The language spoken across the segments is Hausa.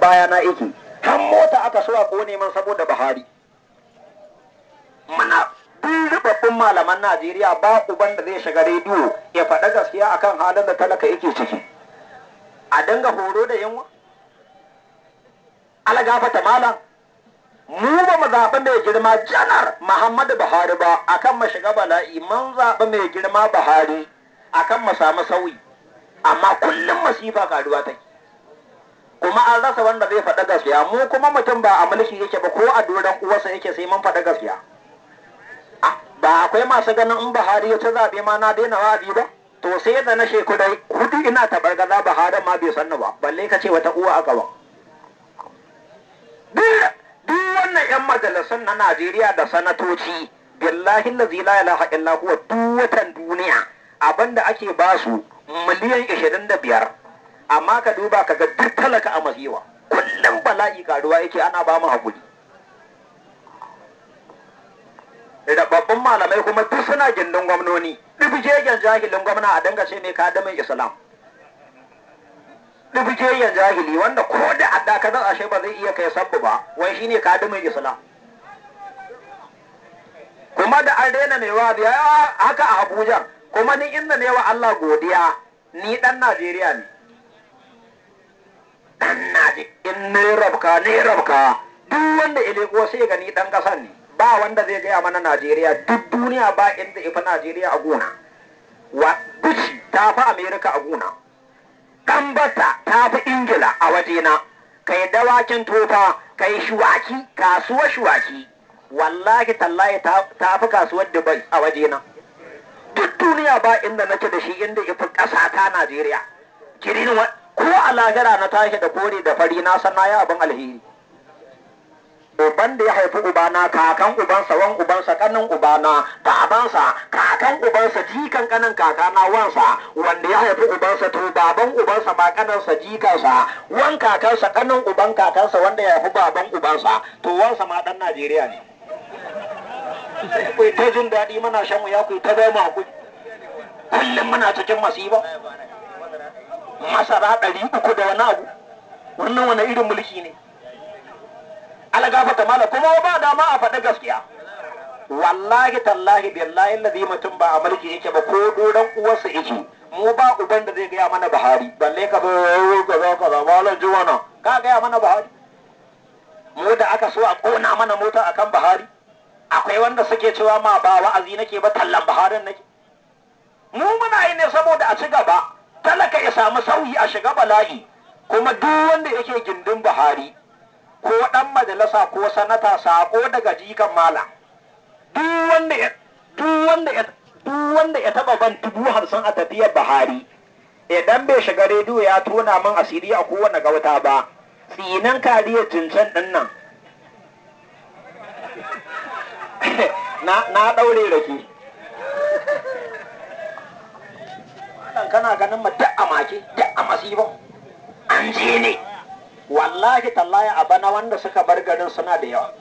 baya na yake. Har mota aka so a kone man saboda Buhari. Muna rubabbun malaman Najeriya ba uban da zai shiga rediyo ya faɗa gaskiya akan halin da talaka yake ciki. A dinga horo da yunwa. Algafata malam, mu ba mu zaɓi mai girma Janar Muhammadu Buhari ba akan mu shiga bala'i, mun zaɓi mai girma Buhari akan mu samu sauyi. Amma kullum masifa karuwa take. Kuma an rasa wanda zai faɗa gaskiya. Mu kuma mutum ba a mulki yake ba, ko a doron uwarsa yake sai mun faɗa gaskiya. Ba akwai masu ganin in Buhari ya ci zaɓe ma na daina wa'azi ba? To sai da na shekaru 4 ina tabargaza Buhari ma bai sanni ba, balle ka ce wata uwa aka ba. Duk wannan 'yan majalisun na Najeriya da sanatoci, billahi lazi la ilaha illa huwa, duk watan duniya abinda ake ba su miliyan 25, amma ka duba ka ga duk talaka a masiwa, kullum bala'i karuwa yake, ana ba mu hakuri. Rababbun malamai kuma duk suna gindin gwamnoni, dubjegen jahilin gwamna a dinga ce mai kadamin Islam. Dubjegen jahili wanda ko da adda ka zan ashe ba zai iya kai sabbu ba, wai shine kadamin Islam. Kuma da an rena mai wa'azi haka a Abuja, kuma ni inda ne wa Allah godiya, ni dan Najeriya ne. Dan Najeriya, in ne rabka ne rabka, duk wanda ya leko sai ga ni dan kasan ne. Ba wanda zai gaya mana Najeriya, duk duniya ba inda ifi Najeriya a gona. Wa Bushi ta fi Amerika a gona. Ɗanbata ta fi Ingila a wajena. Kai dawakin tofa, kai shuwaki, kasuwar shuwaki. Wallahi tallahi ta fi kasuwar Dubai a wajena. Duk duniya ba inda nake da shi inda ifi ƙasa ta Najeriya. Kirin ko a lahira na tashi da kore da fari na san na yi abin alheri. Uban da ya haifi ubana, kakan ubansa, wan ubansa, kanin ubana, babansa, kakan ubansa, jikan kanin kakana, wansa, wanda ya haifi ubansa, to baban ubansa ma kaninsa, jikansa, wan kakansa, kanin uban kakansa, wanda ya haifi baban ubansa, to wansa ma dan Najeriya ne. Ku ta jin daɗi muna shan wuya, ku ta zama hakuri. Kullum muna cikin masifa. Masara 300 da wani abu. Wannan wani irin mulki ne? Algafata mala, kuma ba dama a faɗi gaskiya. Wallahi tallahi billahi allazi mutum ba a mulki yake ba, ko doron uwarsa yake. Mu ba uban da zai gaya mana Buhari, balle ka zo kaza kaza malam Juwana ka gaya mana Buhari. Mu da aka so a kona mana mota akan Buhari, akwai wanda suke cewa ma ba wa'azi nake ba, tallan Buharin nake. Mu muna yi ne saboda a ci gaba, talaka ya samu sauyi, a shiga bala'i. Kuma duk wanda yake gindin Buhari, ko ɗan majalisa ko sanata, sako daga jikan mala, duk wanda ya taɓa ban 50,000 a tafiyar Buhari, idan bai shiga rediyo ya tona min asiri a kowane gauta ba, tsinan kariyar jincen ɗin nan na ɗaure rake. Kana ganin ma duk a make, duk a masifan an je ne. Wallahi tallahi a bana wanda suka bar garin suna da yawa.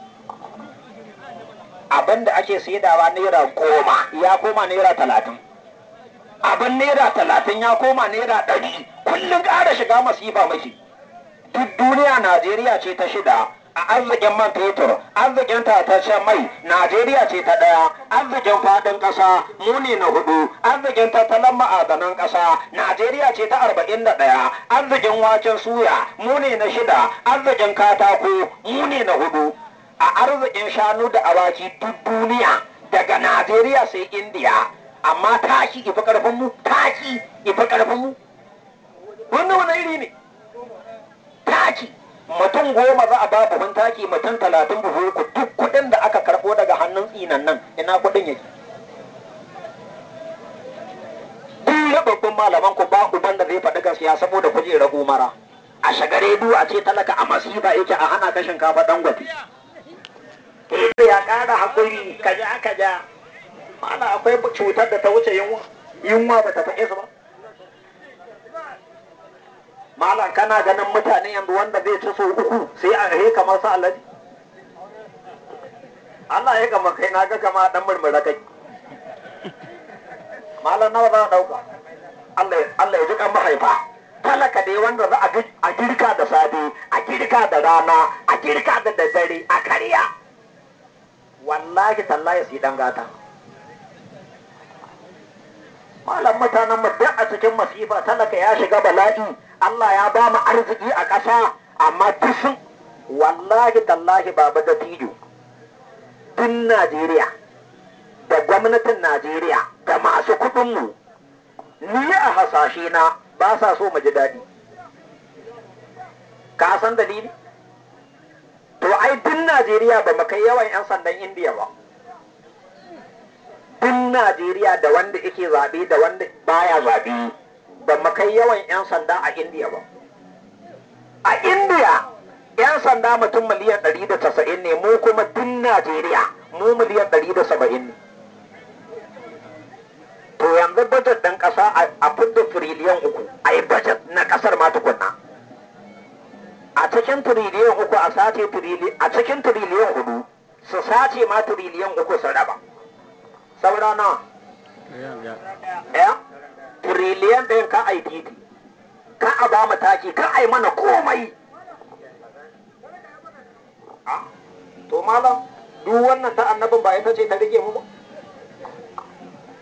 Abin da ake saidawa naira 10 ya koma naira 30. Abin naira 30 ya koma naira 100. Kullum ƙara shiga masifa muke. Duk duniya Najeriya ce ta 6 a arzikin man fetur, arzikin tataccen mai, Najeriya ce ta 1, arzikin faɗin ƙasa mu ne na 4, arzikin tattalin ma'adanan ƙasa, Najeriya ce ta 41, arzikin waken suya mu ne na 6, arzikin katako mu ne na 4, a arzikin shanu da awaki duk duniya daga Najeriya sai Indiya, amma taki ifi ƙarfin mu, taki ifi ƙarfin mu. Wannan wani iri ne? Taki mutum 10 za a ba buhun taki, mutum 30 buhu 3, duk kuɗin da aka karɓo daga hannun tsinan nan ina kuɗin yake? Duk babban malaman ku ba uban da zai faɗi gaskiya saboda kujerar umara. A shiga rediyo a ce talaka a masifa yake, a hana ka shinkafa Dangote. Ya ƙara haƙuri, kaja kaja. Mana akwai cutar da ta wuce yunwa, yunwa ba ta fi isa ba. Malam kana ganin mutane yanzu wanda zai ci sau 3 sai a he kamar su Alhaji. Allah ya gama kai na ga kama dan murmura kai. Malam nawa za a dauka? Allah ya ji kan mahaifa. Talaka dai wanda za a girka da safe, a girka da rana, a girka da daddare, a karya. Wallahi tallahi su yi dan gata. Malam mutanen mu duk a cikin masifa, talaka ya shiga bala'i, Allah ya ba mu arziki a ƙasa, amma duk sun wallahi tallahi baba da tijo. Duk Najeriya da gwamnatin Najeriya da masu kuɗin mu, ni a hasashe na ba sa so mu ji daɗi. Ka san dalili? To ai duk Najeriya ba mu kai yawan 'yan sandan Indiya ba. Duk Najeriya da wanda yake zaɓe da wanda baya zaɓe ba mu kai yawan 'yan sanda a Indiya ba. A Indiya 'yan sanda mutum miliyan 190 ne, mu kuma duk Najeriya mu miliyan 170 ne. To yanzu bajet ɗin ƙasa a fidda tiriliyan 3, a yi bajet na ƙasar ma tukunna. A cikin tiriliyan 3 a sace a cikin tiriliyan 4 su sace ma tiriliyan 3 su raba. Saura nawa? Ɗaya? Tiriliyan 1 ka a yi titi, ka a ba mu taki, ka a yi mana komai. To malam, duk wannan ta annabin ba ita ce ta rike mu ba.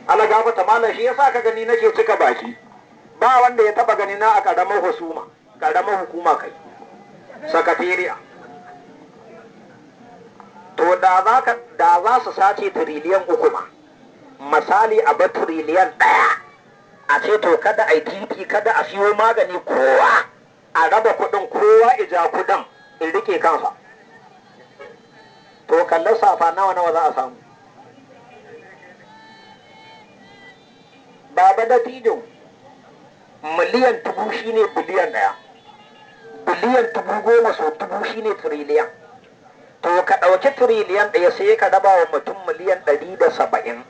Ala gafata malam, shi yasa ka gani nake cika baki. Ba wanda ya taba gani na a karamar husuma, karamar hukuma kai. Sakatariya. To da za su sace tiriliyan 3 ma. Misali a bar tiriliyan 1, a ce to kada a yi titi, kada a siyo magani, kowa a raba kuɗin, kowa ija kuɗin in rike kansa. To kallon safa nawa nawa za a samu. Baba da tijo, miliyan 1000 shine biliyan 1. Biliyan 10,000 sau 1000 shine tiriliyan. To ka ɗauki tiriliyan 1 sai ka raba wa mutum miliyan 170.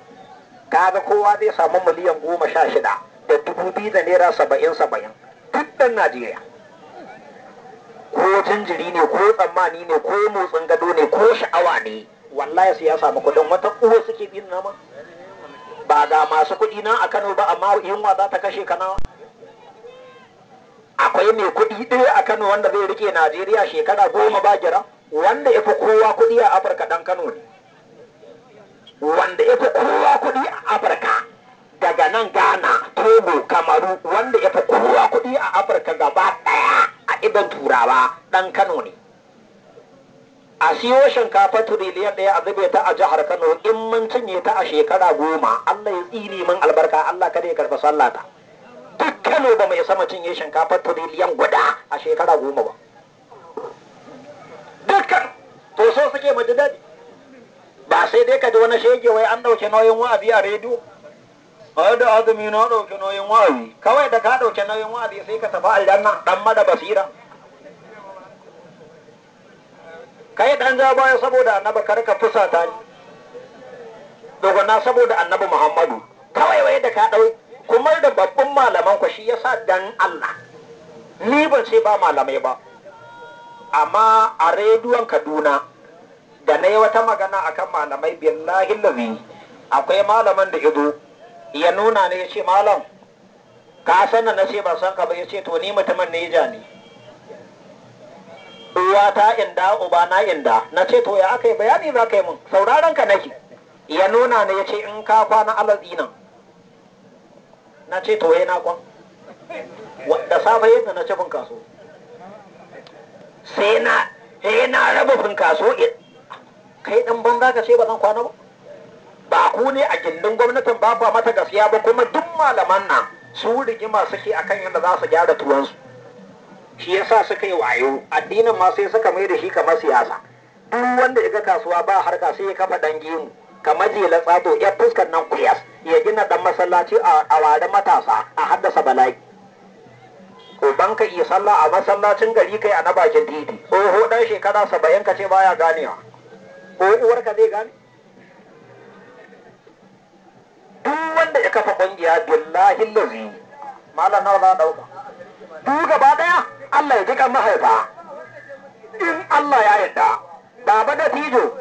Kaga kowa zai samu miliyan 16,200 da naira 70 70. Duk ɗan Najeriya. Ko jinjiri ne, ko tsammani ne, ko motsin gado ne, ko sha'awa ne, wallahi sai ya samu kuɗin. Wata uwa suke bin nama. Ba ga masu kuɗi na a Kano ba, amma yunwa za ta kashe Kanawa. Akwai mai kuɗi ɗaya a Kano wanda zai rike Najeriya shekara 10 ba gira? Wanda ya fi kowa kuɗi a Afirka ɗan Kano ne. Wanda ya fi kowa kuɗi a Afirka daga nan Ghana, Togo, Kamaru, wanda ya fi kowa kuɗi a Afirka gaba ɗaya a idon Turawa ɗan Kano ne. A siyo shinkafa tiriliyan 1 a zube ta a jihar Kano, in mun cinye ta a shekara 10, Allah ya tsine min albarka, Allah kada ya karɓi sallata. Duk Kano ba mai sama cinye shinkafa tiriliyan 1 a shekara 10 ba. Dukkan to so suke mu ji daɗi. Ba sai dai ka ji wani shege wai an ɗauke nauyin wa'azi a rediyo. Ai da azumi na ɗauke nauyin wa'azi. Kawai da ka ɗauke nauyin wa'azi sai ka tafi aljanna, ɗan mada basira. Kai ɗan ja baya saboda Annabi, kar ka fusata ni. Dogona saboda Annabi Muhammadu. Kawai wai da ka ɗau kuma da babban malaman ku shi yasa dan Allah. Ni ban ce ba malamai ba. Amma a rediyon Kaduna da na yi wata magana akan malamai, billahi lazi akwai malaman da ido ya nuna ne ya ce, "Malam, ka san?" Na ce, "Ban san ka ba." Ya ce, "To ni mutumin Neja ne, uwa ta inda, uba na inda." Na ce, "To ya aka yi? Bayani za ka yi mun, sauraron ka nake." Ya nuna ne ya ce, "In ka kwana alatsi nan." Na ce, "To na kwan." Da safe yadda na ci funkaso, sai na raba funkaso. Kai dan banza, ka ce ba zan kwana ba? Ba ku ne a gindin gwamnatin ba, ba mata gaskiya ba. Kuma duk malaman nan su rigima suke akan yadda za su gyara tuwansu. Shi yasa suka yi wayo, addinin ma sai suka mai da shi kamar siyasa. Duk wanda ya ga kasuwa ba harka sai ya kafa dan gemu kamar jela tsado ya fuskar nan kuyas, ya gina dan masallaci a ware matasa a haddasa bala'i. Uban ka iya sallah a masallacin gari, kai a na bakin titi. Tsoho dan shekara 70 ka ce baya ganewa, ko uwarka zai gane? Duk wanda ya kafa kungiya, billahi lazi malam, nawa za a dauka duk gaba daya? Allah ya ji kan mahaifa. In Allah ya yarda, baba da tijo,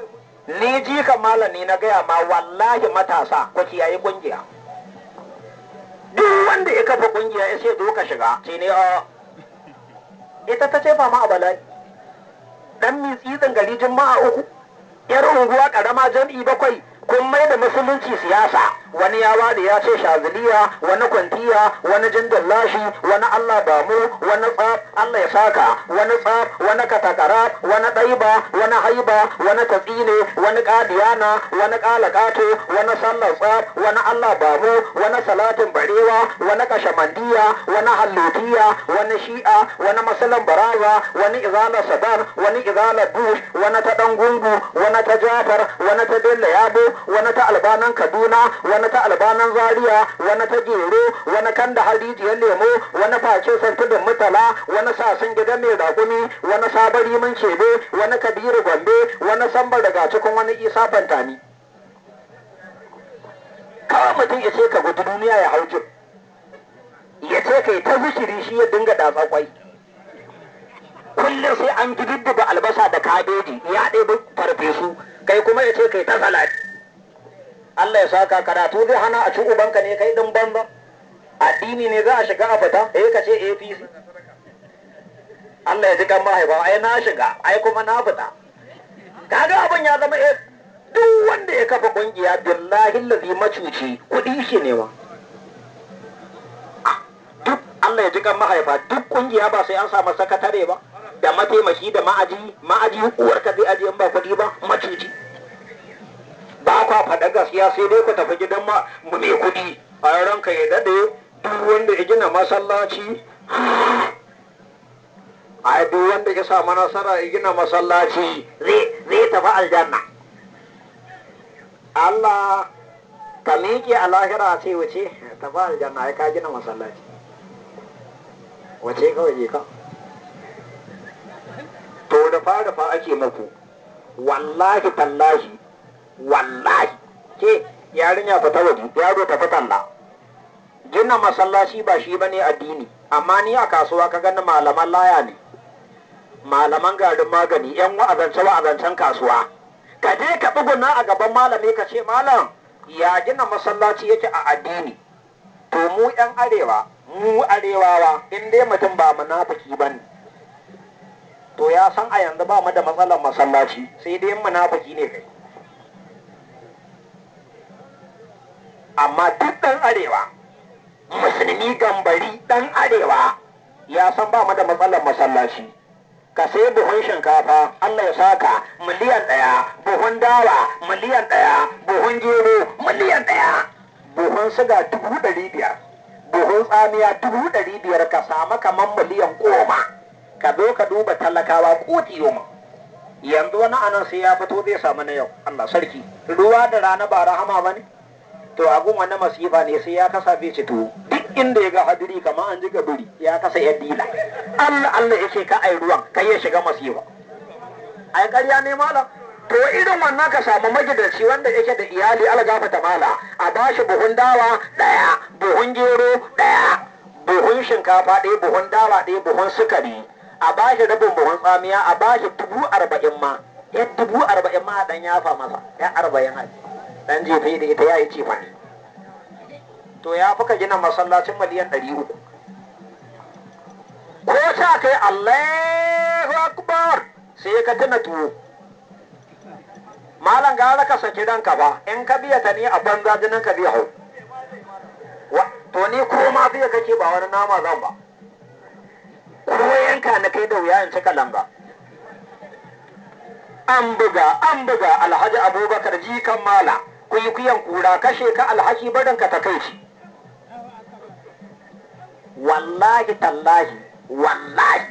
ni jikan malami na gaya ma, wallahi matasa ku kiyaye kungiya. Duk wanda ya kafa kungiya ya ce zo ka shiga, ce ne a ita ta ce ma a bala'i. Dan mitsitsin gari juma'a 3, yar unguwa karama jam'i 7, kun mai da musulunci siyasa. Wani ya ware ya ce shaziliya, wani kwantiya, wani jindallashi, wani Allah damu, wani tsaf Allah ya saka, wani tsaf, wani katakara, wani ɗaiba, wani haiba, wani tatsine, wani ƙadiyana, wani ƙalaƙato, wani sallar tsaf, wani Allah bamu, wani salatin barewa, wani kashamandiya, wani hallotiya, wani shi'a, wani masalan baraza, wani izalar sadar, wani izalar bush, wani ta ɗan gungu, wani ta jafar, wani ta bello yabo, wani ta albanan kaduna, wani ta albanan zaria, wani ta gero, wani kan da harijiyar lemo, wani face santudin mutala, wani sasin gidan mai raƙumi, wani sabari mun kebe, wani kabiru gombe, wani sambar daga cikin wani isa fantani. Kawai mutum ya ce ka guji duniya ya hau jib, ya ce kai ta zikiri shi ya dinga datsa kwai. Kullum sai an gididdiba albasa da kabeji ya ɗebi farfesu, kai kuma ya ce kai ta salati. Allah ya saka karatu zai hana a ci ubanka ne kai din banza. Addini ne za a shiga a fita, eh ka ce APC. Allah ya ji kan mahaifa, ai na shiga, ai kuma na fita. Kaga abin ya zama eh duk wanda ya kafa kungiya billahi allazi macuci kuɗi shi ne wa. Duk Allah ya ji kan mahaifa, duk kungiya ba sai an samu sakatare ba da mataimaki da ma'aji, ma'aji uwarka zai aje in ba kuɗi ba, macuci. Ba kwa faɗa gaskiya sai dai ku tafi gidan mu mai kuɗi a ranka ya daɗe. Duk wanda ya gina masallaci, ai duk wanda ya samu nasara ya gina masallaci zai tafi aljanna. Allah ka miƙe a lahira sai wuce tafi aljanna, ai ka gina masallaci, wace kawai je ka. To da fara fa ake muku, wallahi tallahi, wallahi ke yarinya fita waje, yaro tafi talla. Gina masallaci ba shi bane addini, amma ni a kasuwa ka gani malaman laya ne, malaman garin magani, yan wa'azance wa'azancen kasuwa. Ka je ka tsuguna a gaban malami ka ce malam ya gina masallaci yake a addini. To mu yan arewa, mu arewawa in dai mutum ba munafiki bane, to ya san a yanzu ba mu da matsalar masallaci, sai dai munafiki ne kai. Amma duk ɗan arewa, musulmi gambari ɗan arewa ya san ba mu da matsalar masallaci. Ka sai buhun shinkafa, Allah ya saka, miliyan 1, buhun dawa miliyan 1, buhun gero miliyan 1, buhun siga 500,000, buhun tsamiya 500,000, ka samu kamar miliyan 10. Ka zo ka duba talakawa kotiyoma. Yanzu wani anan sai ya fito zai samu na yau. Allah sarki, ruwa da rana ba rahama ba ne? To agun wani masifa ne sai ya kasa bai ci tuwo. Duk inda ya ga hadiri kamar an ji biri ya kasa ya dila. Allah Allah yake ka ai ruwan kai ya shiga masifa. Ai ƙarya ne malam. To irin wannan ka samu magidanci wanda yake da iyali algafata mala, a bashi buhun dawa 1, buhun gero 1, buhun shinkafa 1, buhun dawa 1, buhun sukari, a bashi rabin buhun tsamiya, a bashi 40,000 ma, ya 40,000 ma dan yafa masa, ya 40 ai. Dan jefe da ita ya yi cefa ne. To ya fi ka gina masallacin miliyan 300. Ko sa kai Allahu Akbar sai ka tuna tuwo. Malam gara ka saki ranka ba, in ka biya ta ne a banza jinin ka zai hau. To ni ko ma biya kake ba wani nama zan ba. Ko yanka na kai da wuya in cika langa. An buga, an buga Alhaji Abubakar jikan mala. Kuikuyan kura kashe ka alhaki barin ka takaici. Wallahi tallahi, wallahi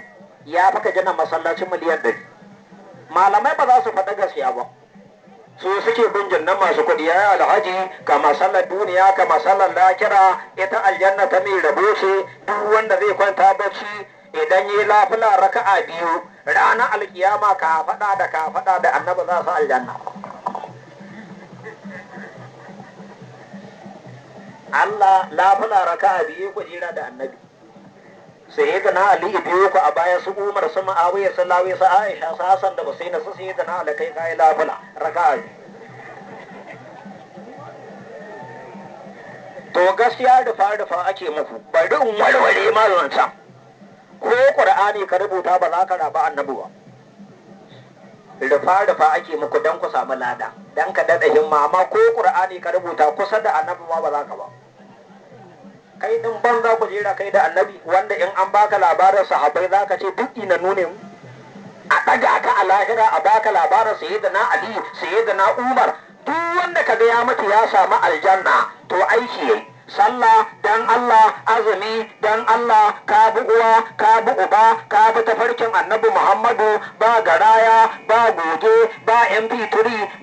ya faka gina masallacin miliyan 100. Malamai ba za su faɗa gaskiya ba. Su suke bin jannan masu kuɗi, ya alhaji ka masallar duniya ka masallar lakira, ita aljanna ta mai rabo ce, duk wanda zai kwanta bacci idan yi lafila raka'a 2 ranar alkiyama ka faɗa da ka faɗa da annabi za su aljanna. Allah lafila raka'a 2 ku jira da annabi. Sayyidina Ali biyu ku a baya, su Umar, su Muawiya, su Lawi, su Aisha, su Hassan da Husaini, su Sayyidina Ali kai kai lafila raka'a 2. To gaskiya rufa rufa ake muku, bari in warware ma zancen. Ko Qur'ani ka rubuta ba za ka raba annabi ba. Rufa rufa ake muku dan ku samu lada, dan ka daɗa himma, amma ko Qur'ani ka rubuta kusa da annabi ma ba za ka ba. Kai din banza ku jera kai da annabi, wanda in an baka labarin sahabbai za ka ce duk ina nune mu. A ɗaga ka a lahira a baka labarin sayyidina Ali, sayyidina Umar, duk wanda ka ga ya mutu ya samu aljanna to aiki yayi. Sallah dan Allah, azumi dan Allah, ka bi uwa, ka bi uba, ka bi tafarkin annabi Muhammadu, ba garaya, ba goge, ba mp3,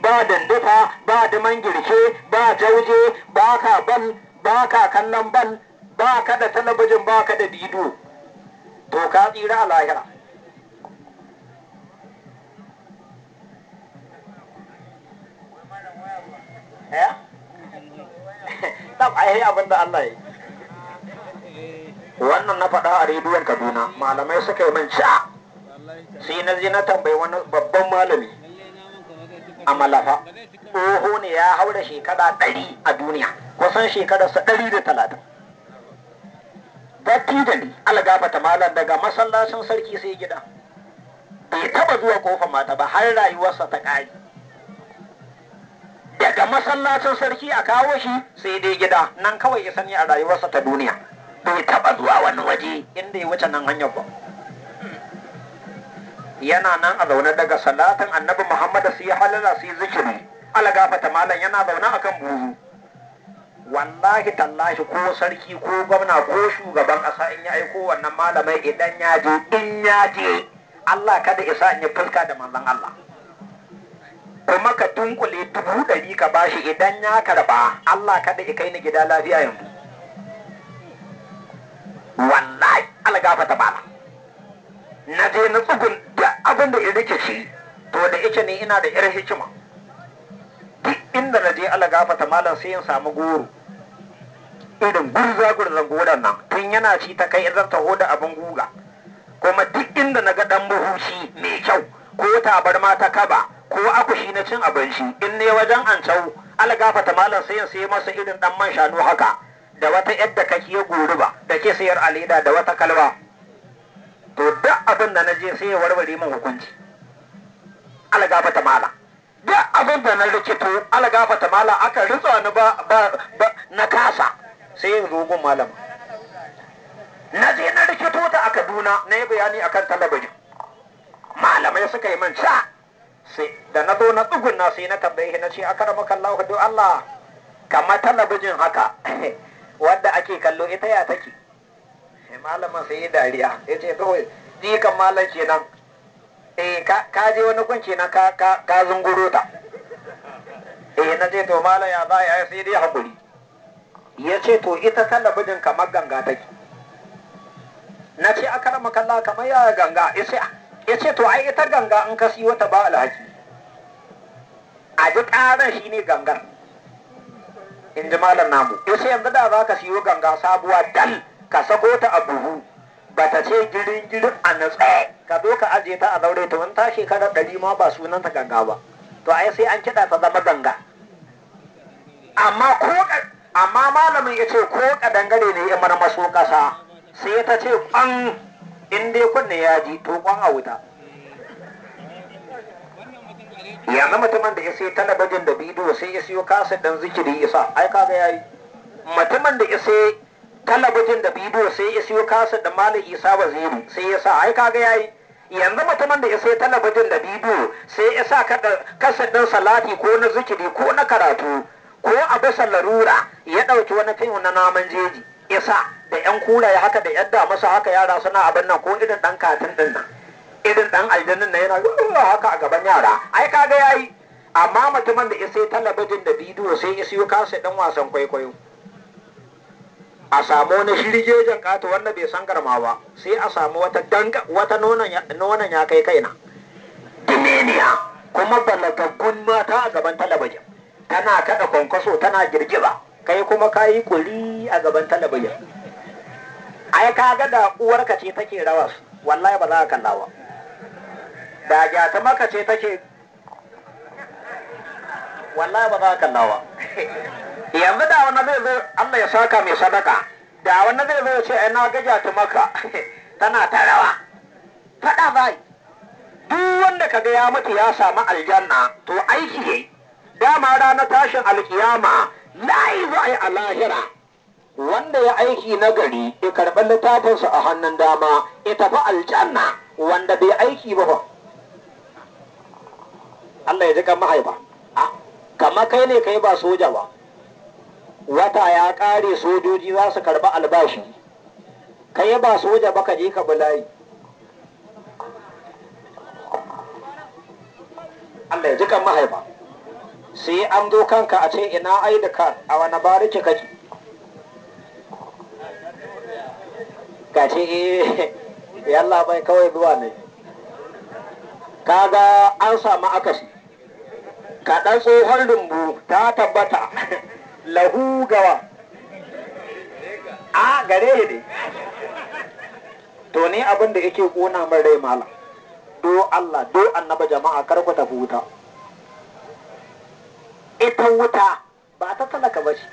ba dandufa, ba duman girke, ba jauje, ba ka bal, ba ka kallon bal, ba ka da talabijin, ba ka da bidiyo, to ka tsira a lahira. Eh? Tab ai abin da Allah yi. Wannan na faɗa a rediyon Kaduna, malamai suka yi min ca. Sai na je na tambayi wani babban malami a Malafa. Tsoho ne ya haura shekara 100 a duniya, kusan shekararsa 130. Dattijo ne, algafata malam, daga masallacin sarki sai gida. Bai taɓa zuwa kofar mata ba har rayuwarsa ta ƙare. Daga masallacin sarki a kawo shi sai dai gida, nan kawai ya sani a rayuwarsa ta duniya. Bai taba zuwa wani waje inda ya wuce nan hanyar ba. Yana nan a zaune daga salatin annabi Muhammad sai halala sai zikiri. Algafata malam yana zaune akan buzu. Wallahi tallahi ko sarki ko gwamna ko shugaban ƙasa in ya aiko wannan malamai, idan ya je, in ya je, Allah kada isa in yi fuska da manzon Allah. Kuma ka dunkule 100,000 ka bashi, idan ya karba Allah kada ya kai ni gida lafiya yanzu. Wallahi algafata bala. Na je na tsugun da abin da ya rikici, to da ike ne ina da yar hikima. Duk inda na je algafata malam sai in samu goro. Irin gurza gurzan goron nan tun yana ci ta kai idan taho da abin guga. Kuma duk inda na ga dan buhushi mai kyau ko tabarma ta kaba ko akushi na cin abinci, in ne wajen ancau algafata malam sai in sai masa irin dan man shanu haka da wata yadda kake goruba da ke sayar a leda da wata kalwa. To duk abin da na je sai ya warware min hukunci. Algafata malam, duk abin da na rikito algafata malam aka ritsa ni ba, ba na kasa sai in zo gun malam. Na je na rikito ta a Kaduna, na yi bayani akan talabijin. Malamai suka yi min ca. Sai da na zo na tsugunna sai na tambaye shi, na ce akramaka Allah, do Allah kamar talabijin haka wanda ake kallo ita ya take? Malamin sai ya dariya, ya ce to ni kan malam kenan. Eh, ka je wani gun kenan ka ka zunguro ta. Eh, na ce to malam ya za ya sai dai hakuri. Ya ce to ita talabijin kamar ganga take. Na ce akramaka Allah kamar ya ganga? Ya ce to ai ita ganga in ka siyo ta ba alhaki. A ji ƙaran shi ne gangar, in ji malam namu. Ya ce yanzu da za ka siyo ganga sabuwa dal, ka sako ta a buhu, ba ta ce girin girin a natsa, ka zo ka ajiye ta a zaure, to in ta shekara 100 ma ba sunanta ganga ba. To ai sai an kiɗa ta zama ganga. Amma ko amma malamin ya ce ko kadangare ne ya marmaso ƙasa sai ta ce kwan, in dai kunne ya ji to kwan a wuta. Yanzu mutumin da ya sai talabijin da bidiyo sai ya siyo kaset ɗin zikiri isa, ai kaga yayi. Mutumin da ya sai talabijin da bidiyo sai ya siyo kaset ɗin Malam Isa Waziri sai ya sa, ai kaga yayi. Yanzu mutumin da ya sai talabijin da bidiyo sai ya sa kaset ɗin salati ko na zikiri ko na karatu ko a bisa larura ya ɗauki wani fim na naman jeji isa da yan kuraye haka da yadda masa haka yara suna abin nan, ko irin ɗan katin ɗin nan, irin ɗan aljannin nan yana haka a gaban yara, ai kaga yayi. Amma mutumin da ya sai talabijin da bidiyo sai ya siyo kasa ɗan wasan kwaikwayo, a samu wani shirgejen ƙato wanda bai san garma ba, sai a samu wata danga wata nonon ya kai kaina dimeniya, kuma balagaggun mata a gaban talabijin tana kada kwankwaso tana girgiza, kai kuma kayi kuri a gaban talabijin. Ai kaga da uwarka ce take rawas, wallahi ba za ka kalla ba. Da gyata maka ce take, wallahi ba za ka kalla ba. Yanzu da wani zai zo, Allah ya saka mai sadaka, da wani zai zo ya ce ai na gaja ta maka tana ta rawa, faɗa bai. Duk wanda kaga ya mutu ya samu aljanna to aiki yayi. Dama ranar tashin alkiyama layi za a yi a lahira. Wanda ya aiki na gari ya karɓi littafinsa a hannun dama ya tafi aljanna, wanda bai aiki ba fa. Allah ya ji kan mahaifa. Kamar kai ne kai ba soja ba, wata ya ƙare sojoji za su karɓi albashi, kai ba soja ba ka je ka bi layi. Allah ya ji kan mahaifa. Sai an zo kanka a ce ina ai da ka a wani bariki kake, ka ce eh yalla bai kawai zuwa ne. Kaga an samu akasi. Kaɗan tsohon rumbu ta tabbata lahu gawa a gare ne. To ni abin da yake ƙona min rai malam, do Allah do annaba jama'a kar ku tafi wuta. Ita wuta ba ta talaka ba ce.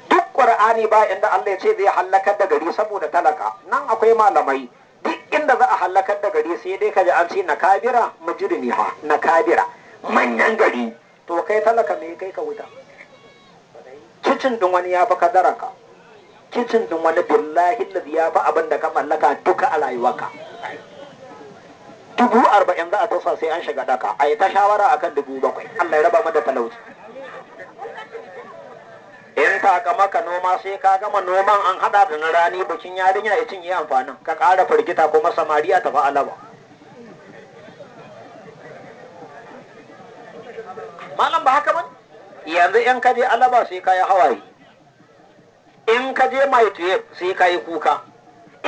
Duk Qur'ani ba inda Allah ya ce zai halakar da gari saboda talaka. Nan akwai malamai, duk inda za a halakar da gari sai dai kaji an ce na kabira mujrimi ha, na kabira manyan gari. To kai talaka me kai ka wuta? Kicin din wani ya fi kadaraka, kicin din wani billahi lazi ya fi abin da ka mallaka duka a rayuwarka. 40,000 za a tasa sai an shiga daka a yi ta shawara akan 7,000. Allah ya raba mu da talauci. In ta ka maka noma sai ka gama noman an hada da na rani, bikin yarinya ya cinye amfanin, ka ƙara firgita kuma samariya tafi alaba. Malam ba haka ba? Yanzu in ka je alaba sai ka yi hawaye, in ka je mai sai ka yi kuka,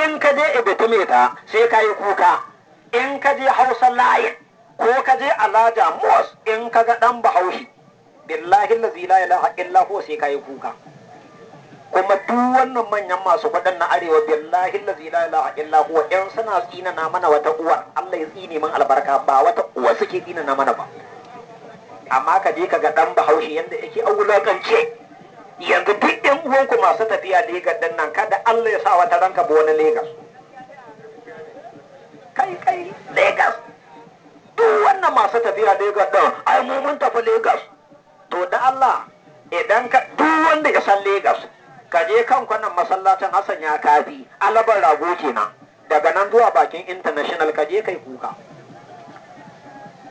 in ka je ebetumeta sai ka yi kuka, in ka je Hausa layin ko ka je Alaja Mos in ka ga ɗan Bahaushe, billahi lazi la ilaha illa huwa sai ka yi kuka. Kuma duk wannan manyan masu kuɗin na arewa billahi lazi la ilaha illa huwa in suna tsinana mana wata uwar, Allah ya tsine min albarka, ba wata uwa suke tsinana mana ba. Amma ka je ka ga ɗan Bahaushe yanda yake a wulakance. Yanzu duk ƴan uwanku masu tafiya Legas ɗin nan, kada Allah ya sa wata ranka ba wani Legas. Kai kai Legas, duk wannan masu tafiya Legas ɗin, ai mu mun tafi Legas. To da Allah idan ka duk wanda ya san Legas, ka je kan kwanan masallacin Hassan ya kafi alabar rago kenan, daga nan zuwa bakin international ka je kai kuka.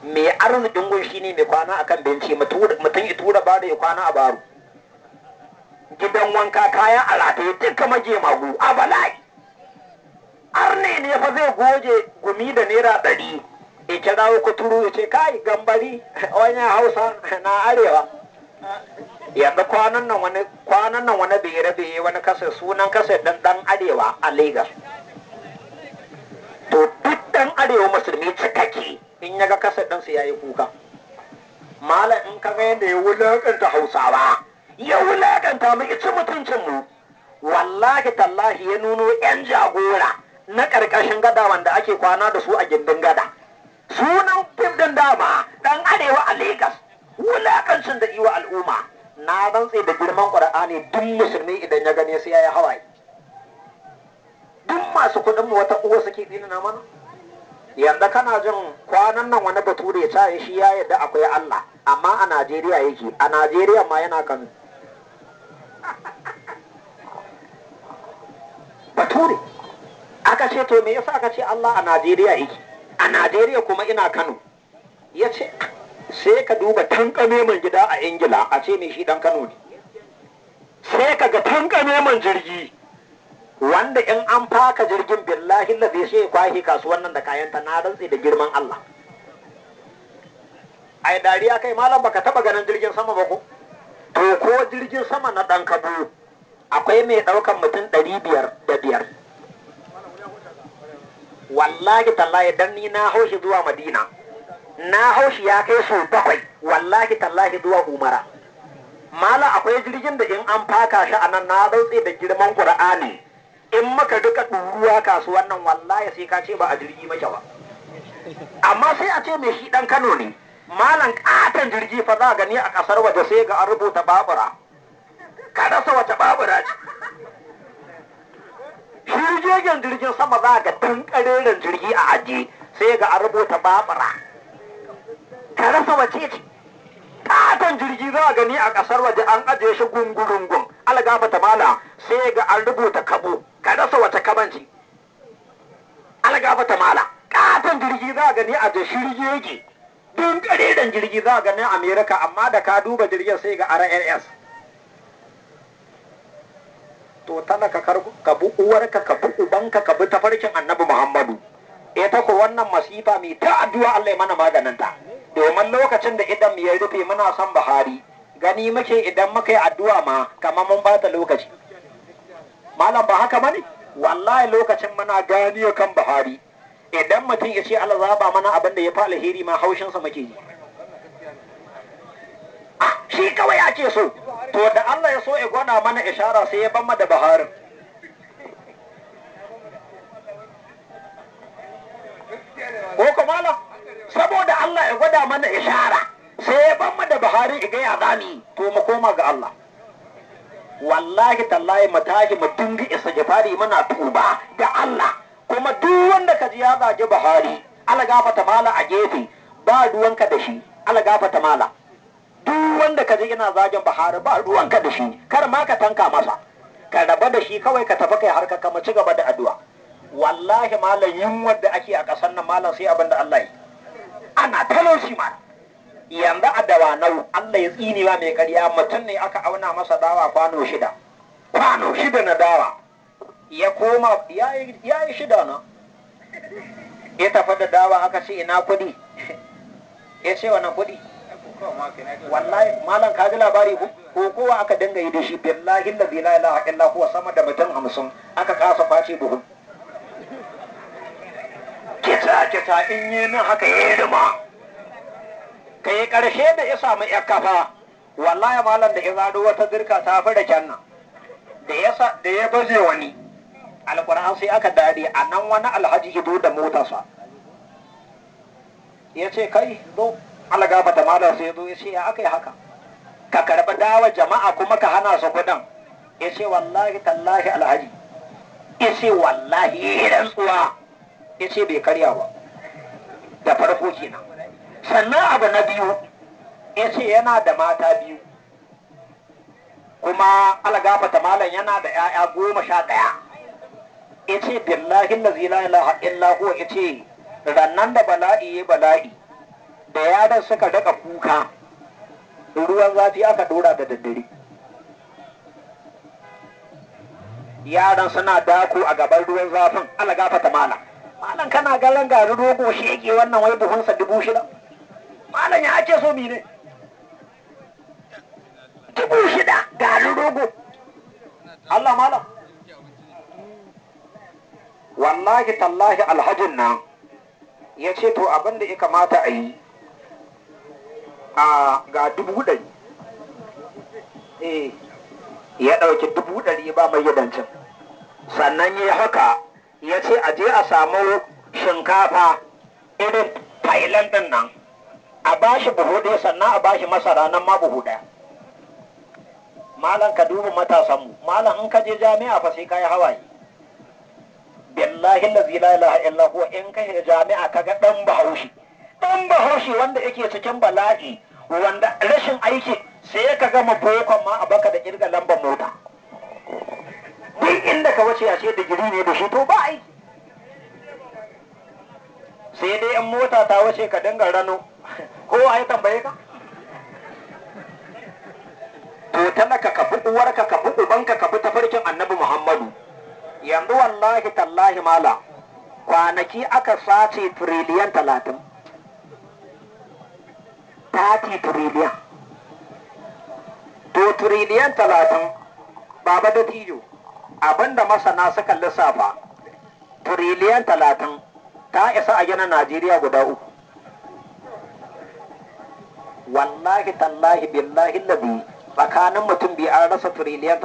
Mai arzikin gun shine mai kwana akan benci, mutum ya tura baro ya kwana a baro. Gidan wanka kaya a rataye duka maje magu a bala'i. Arne ne fa zai goge gumi da naira 100 ya kirawo kuturu ya ce kai gambari wani Hausa na arewa. Yanzu kwanan nan wani bere wani kasa sunan kasa dan arewa a Lagos. To duk dan arewa musulmi cikakke in ya ga kasa ɗansa ya yi kuka. Malam in ka ga yadda ya wulakanta Hausawa, ya wulakanta mu, ya ci mutuncin mu, wallahi tallahi ya nuno yan jagora na ƙarƙashin gada wanda ake kwana da su a gindin gada. Sunan fim ɗin dama ɗan arewa a Legas, wulakancin da iwa al'umma. Na rantse da girman Ƙur'ani duk musulmi idan ya gane sai ya yi hawaye. Duk masu kuɗin mu wata uwa suke tsinana mana. Yanzu kana jin kwanan nan wani bature ya ce shi ya yarda akwai Allah, amma a Najeriya yake, a Najeriya ma yana Kano. Bature aka ce to me yasa aka ce Allah a Najeriya yake, a Najeriya kuma ina Kano? Ya ce sai ka duba tankame man gida a Ingila a ce me shi dan Kano ne. Sai ka ga tankame man jirgi wanda in an faka jirgin billahi lazi sai ya kwashe kasuwan nan da kayanta, na rantse da girman Allah. Ai dariya kai malam, baka taba ganin jirgin sama ba ko? To ko jirgin sama na dan kabo akwai mai daukan mutum 505. Wallahi tallahi dan ni na haushi zuwa Madina, na haushi ya kai sau 7 wallahi tallahi zuwa Umara. Malam akwai jirgin da in an faka shi a nan, na rantse da girman Qur'ani, in maka duka ɗuruwa kasuwan nan wallahi sai ka ce ba a jirgi make ba. Amma sai a ce mai shi ɗan Kano ne. Malam ƙaton jirgi fa za gani a ƙasar waje sai ga an rubuta babura. Ka rasa wace babura ce. Shirgegen jirgin sama za ga dan kareren jirgi a ajiye sai ga an rubuta babura. Ka rasa wace ce. Katon jirgi za a gani a kasar waje an ajiye shi gungurungun. Algaba ta mala sai ga an rubuta kabo. Ka rasa wace kabanci. Algaba ta mala. Katon jirgi za a gani a da shirgege. Dun kareren jirgi za a gani a Amerika amma da ka duba jirgin sai ga RLS. To talaka ka bi uwarka ka bi ubanka ka bi tafarkin Annabi Muhammadu. Ita ko wannan masifa mai ta addu'a Allah ya mana maganinta. Domin lokacin da idan ya rufe muna son Buhari, gani muke idan muka yi addu'a ma kamar mun bata lokaci. Malam ba haka bane? Wallahi lokacin muna ganiyo kan Buhari. Idan mutum ya ce Allah zaba mana abin da ya fi alheri ma haushinsa muke yi. Shi kawai ake so. To da Allah ya so ya gwada mana ishara sai ya ban da Buharin. Ko kuma saboda Allah ya gwada mana ishara sai ya ban da Buhari ya gaya zami to mu koma ga Allah. Wallahi tallahi mu tashi mu dinga istighfari muna tuba ga Allah. Kuma duk wanda ka ji ya zagi Buhari, Allah gafarta mala a gefe ba ruwanka da shi, Allah gafarta mala. Duk wanda ka ji ina zagin Buhari ba ruwanka da shi, kar ma ka tanka masa, ka raba da shi kawai ka tafi kai harka ka ci gaba da addu'a. Wallahi malam yunwar da ake a ƙasar nan malam sai abin da Allah yi. Ana talauci ma. Yanzu a Dawanau Allah ya tsinewa mai ƙarya mutum ne aka auna masa dawa kwano 6. Kwano 6 na dawa. Ya koma ya yi 6 na. Ya tafi da dawa aka ce ina kuɗi. Ya ce wannan kuɗi. Wallahi malam ka ji labari ko kowa aka dinga yi da shi billahi allazi la ilaha illa huwa sama da mutum 50 aka kasa face buhu. Kita kita in yi nan haka yi rima. Kai karshe da ya samu yar kafa wallahi malam da ya zaro wata zirka ta fi da kyannan da ya da ya baje wani alquran sai aka dare a nan wani alhaji ido da motarsa. Ya ce kai zo Allah gafarta malam sai zo ya ce ya aka yi haka ka karɓi dawa jama'a kuma ka hana su kuɗin. Ya ce wallahi tallahi alhaji, ya ce wallahi rantsuwa, ya ce bai karya ba da farko kenan. Sannan abu na biyu ya ce yana da mata 2 kuma Allah gafarta malam yana da 'ya'ya 11. Ya ce billahi allazi la ilaha illa huwa, ya ce rannan da bala'i ya bala'i da yaran suka raka kuka ruwan zafi aka dora da daddare. Yaran suna dako a gaban ruwan zafin. Allah gafarta malam. Malam kana galan garin rogo shege wannan wai buhunsa 6,000. Malam ya ake so mine? 6,000 garin rogo. Allah malam. Wallahi tallahi alhajin nan ya ce to abin da ya kamata a yi a ga 100,000. Eh, ya ɗauki 100,000 ba mai yadancin. Sannan ya haka ya ce a je a samu shinkafa irin Thailand ɗin nan a bashi buhu 1 sannan a bashi masara nan ma buhu 1. Malam ka duba matasanmu, malam in ka je jami'a fa sai ka yi hawaye. Billahi allazi la ilaha illa huwa in ka shiga jami'a kaga ɗan Bahaushe. Ɗan Bahaushe wanda yake cikin bala'i wanda rashin aiki sai ka gama bokon ma a baka da kirga lambar mota. Duk inda ka wuce a ce digiri ne da shi to ba aiki. Sai dai in mota ta wuce ka dinga rano ko ai tambaye ka. To talaka ka bi uwarka ka bi ubanka ka bi tafarkin Annabi Muhammadu. Yanzu wallahi tallahi mala kwanaki aka sace 30 trillion. 30 trillion. To 30 trillion baba da tijo abinda masana suka lissafa 30 trillion ta isa a gina Najeriya guda 3. Wallahi tallahi billahi lazi tsakanin mutum biyu an rasa 30 trillion.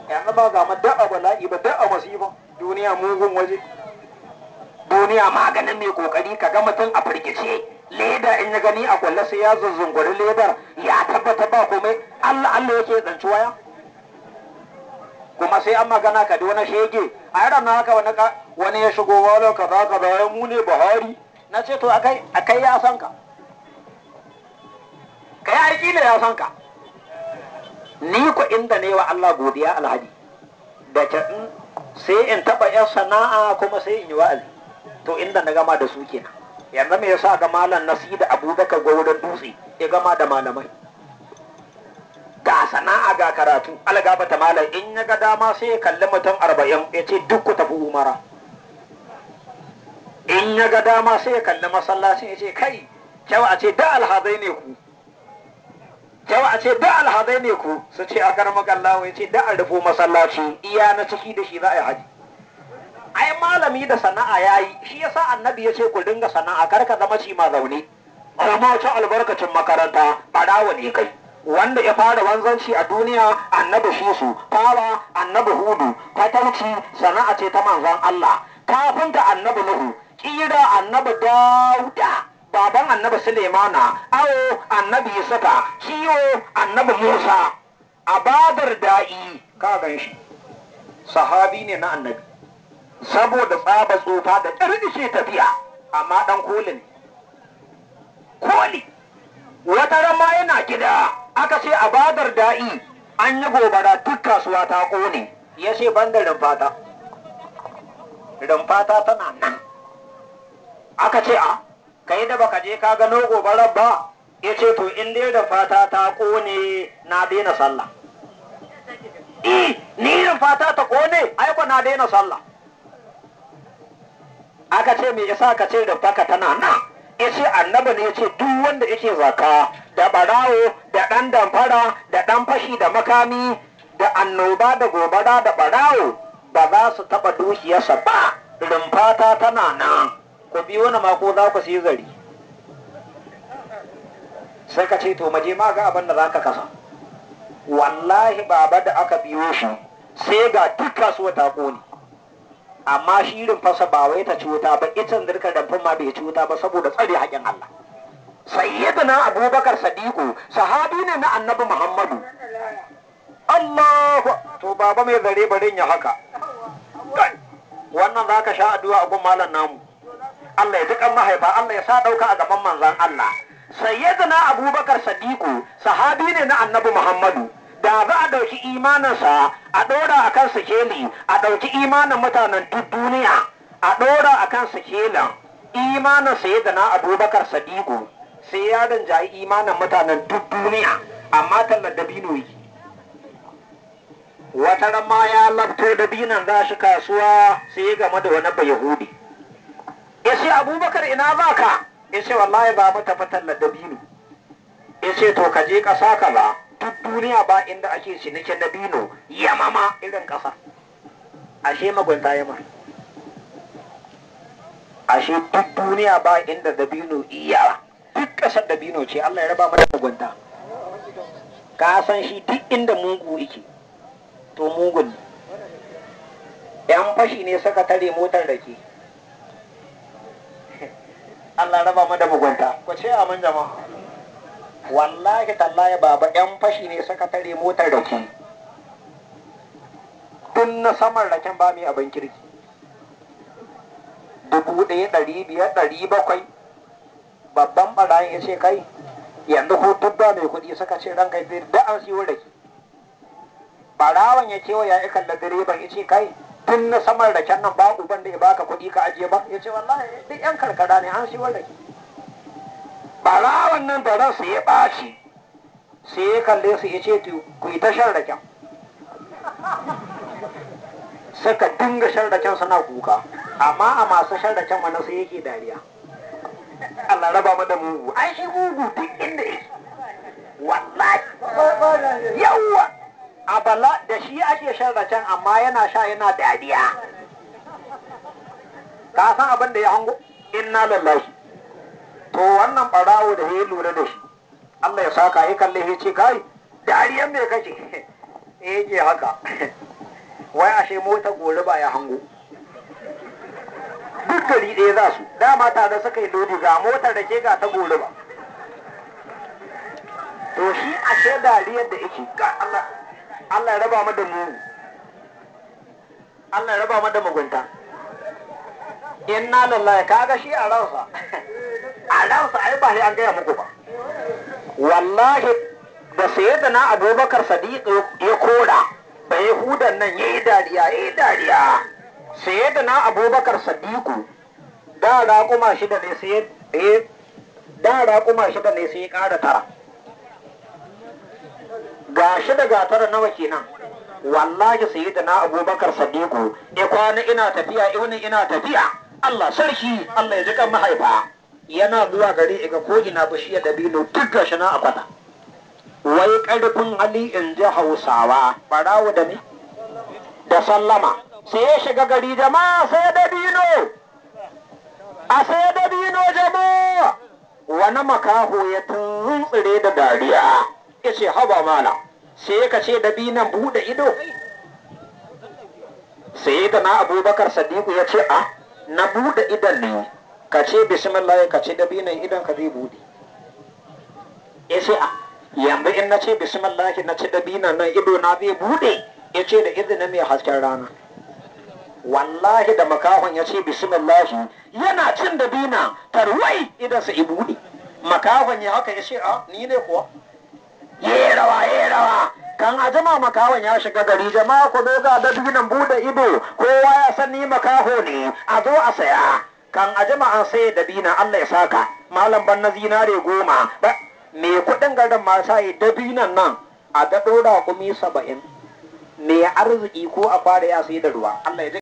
Yanzu ba ga da'a bala'i ba da'a masifa duniya mugun waje. Duniya maganin mai kokari ka ga mutum a firgice Leda in ya gani a kwalle sai ya zuzzunguri ledar ya tabbata ba komai. Allah Allah yake tsanci waya. Kuma sai an magana ka wani shege a yaran na haka wani ya shigo wala kaza kaza ya mu ne Buhari. Na ce to akai ya san ka, kai aiki ne ya san ka. Ni ko inda ne wa Allah godiya alhaji da ke sai in taba yan sana'a kuma sai in yi wa'azi. To inda na gama da su kenan. Yanzu me yasa ga malam Nasi da Abubakar Gwauron Dutse ya gama da malamai? Ga sana'a ga karatu. Algaba ta malam in ya ga dama sai ya kalli mutum 40 ya ce duk ku tafi umara. In ya ga dama sai ya kalli masallacin ya ce kai kyau a ce da alhazai ne ku, kyau a ce da alhazai ne ku, su ce a karmakan ya ce da an rufo masallaci iya na ciki da shi za a yi haji. Ai malami da sana'a yayi, shi yasa annabi ya ce ku dinga sana'a, kar ka zama ci ma zaune. Amma ci albarkacin makaranta barawa ne kai. Wanda ya fara wanzanci a duniya annabi Shisu, fara annabi Hudu, fatauci sana'a ce ta manzon Allah, kafinta annabi Nuhu, kira annabi Dauda, baban annabi Sulemana, awo annabi Yusufa, kiwo annabi Musa. Abadar da'i ka gan shi sahabi ne na annabi. Saboda tsaba tsufa da ƙirƙishe tafiya, amma ɗan koli ne. Koli! Wata rama yana gida, aka ce a badar da'i an yi gobara duk kasuwa ta ƙone, ya ce ban da rumfata. Rumfata tana nan. Aka ce a, kai da baka je ka gano gobarar ba, ya ce to in dai rumfata ta ƙone na daina sallah. Ni rumfata ta ƙone, ai ko na daina sallah. Aka ce me yasa ka ce rumfaka tana nan? Yace annabi ne yace duk wanda yake zaka da barawo da dan damfara da dan fashi da makami da annoba da gobara da barawo ba za su taba dukiyarsa ba, rumfata tana nan. Ku bi wani mako za ku siyi zari. Sai ka ce to maje ma ga abin da za ka kasa. Wallahi baba da aka biyo shi sai ga duk kasuwa ta kone. Amma shi rumfarsa ba wai ta ci wuta ba, itin zirkar rumfar ma bai ci wuta ba saboda tsare haƙin Allah. Sayyidina Abubakar Sadiku sahabi ne na Annabi Muhammadu. Allahu to baba mai zare barin ya haka. Wannan zaka sha addu'a a gun malam namu. Allah ya ji kan mahaifa, Allah ya sa dauka a gaban manzon Allah. Sayyidina Abubakar Sadiku sahabi ne na Annabi Muhammadu. Da za a ɗauki imaninsa a ɗora a kan sikeli, a ɗauki imanin mutanen duk duniya a ɗora a kan sikelin imanin sayyidina Abubakar Sadiku sai ya rinjayi imanin mutanen duk duniya, amma tallar dabino yake. Wata ran ma ya labto dabinon za shi kasuwa sai ya game da wani Bayahudi. Ya ce Abubakar ina za ka? Ya ce wallahi ba mu tafi tallar dabino. Ya ce to ka je ƙasa kaza. Duk duniya ba inda ake cinikin dabino yamama irin ƙasa. Ashe magunta yamar. Ashe duk duniya ba inda dabino iya. Duk ƙasar dabino ce, Allah ya raba mana mugunta. Ka san shi duk inda mugu yake to mugun ne. Yan fashi ne suka tare motar rake. Allah raba mana mugunta. Ku ce amin jama'a. Wallahi tallahi baba yan fashi ne suka tare motar rake. Tun na saman raken ba mai abin kirki. 1,500, 700. Babban barayin ya ce kai yanzu ko duk ba mai kuɗi suka ce ranka da an siyo rake. Barawan ya kewaya ya kalla direban ya ce kai tun na saman raken nan ba uban da ya baka kuɗi ka ajiye ba. Ya ce wallahi duk yan karkara ne an siyo rake. Barawan nan da ransa ya ɓaci sai ya kalle su ya ce ku yi ta shan raken. Suka dinga shan raken suna kuka, amma a masu shan raken wani sai yake dariya. Allah raba mu da mugu. Ai shi mugu duk inda yake wallahi yawwa a bala da shi ake shan raken, amma yana sha yana dariya. Ka san abin da ya hango? Inna lillahi. To wannan barawo da ya lura da shi, Allah ya saka ya kalle ya ce kai dariyan me kake? Yake haka. Wai ashe mota gori ba ya hango. Duk Duk gari ɗaya za su, dama tare suka yi lodi, ga motar da ke ga ta gori ba. To shi ashe dariyar da yake, ga Allah, Allah ya raba mu da mu, Allah ya raba mu da mugunta. Inna lillahi, kaga shi a ransa, a ransa ai ba sai an gaya muku ba. Wallahi da sayyidina Abubakar Sadiq ya kora ba Yahudan nan yayi dariya, yayi dariya. Sayyidina Abubakar Sadiku da raƙuma shida ne sai da raƙuma shida ne sai ya ƙara 9. Ga shida ga 9 nawa kenan. Wallahi sayyidina Abubakar Sadiku ya kwana ina tafiya, iwani ina tafiya. Allah sarki, Allah ya ji kan mahaifa. Yana zuwa gari ga ko ina bishiyar dabino duk gashi na a kwata. Wai ƙarfin hali in ji Hausawa, barawo da ni da sallama. Sai ya shiga gari, jama'a sai dabino, a sai dabino jama'a. Wani makaho ya tuntsire da dariya, ya ce haba mala, sai ka ce dabinan buɗe ido. Sai da na Abubakar Sadiku ya ce a na buɗe idon ne, ka ce bismillah, ka ce dabinan idon ka zai buɗe. Ya ce a yanzu in na ce bismillah na ce dabinan nan ido na zai buɗe. Ya ce da izinin mai hasken rana. Wallahi da makahon ya ce bismillah yana cin dabina tarwai idan sa ibuɗe. Makahon ya haka ya ce a ni ne kuwa. Ye rawa, ye rawa. Kan a jima makahon ya shiga gari, jama'a ku zo ga dabinan buɗe ido, kowa ya san ni makaho ne, a zo a saya. Kan a jima an saye dabina, Allah ya saka malam ban na zinare 10. Me kuɗin garin ma sai dabinan nan a daɗo raƙumi 70. Me arziki ko a fara ya sai da ruwa. Allah ya ji.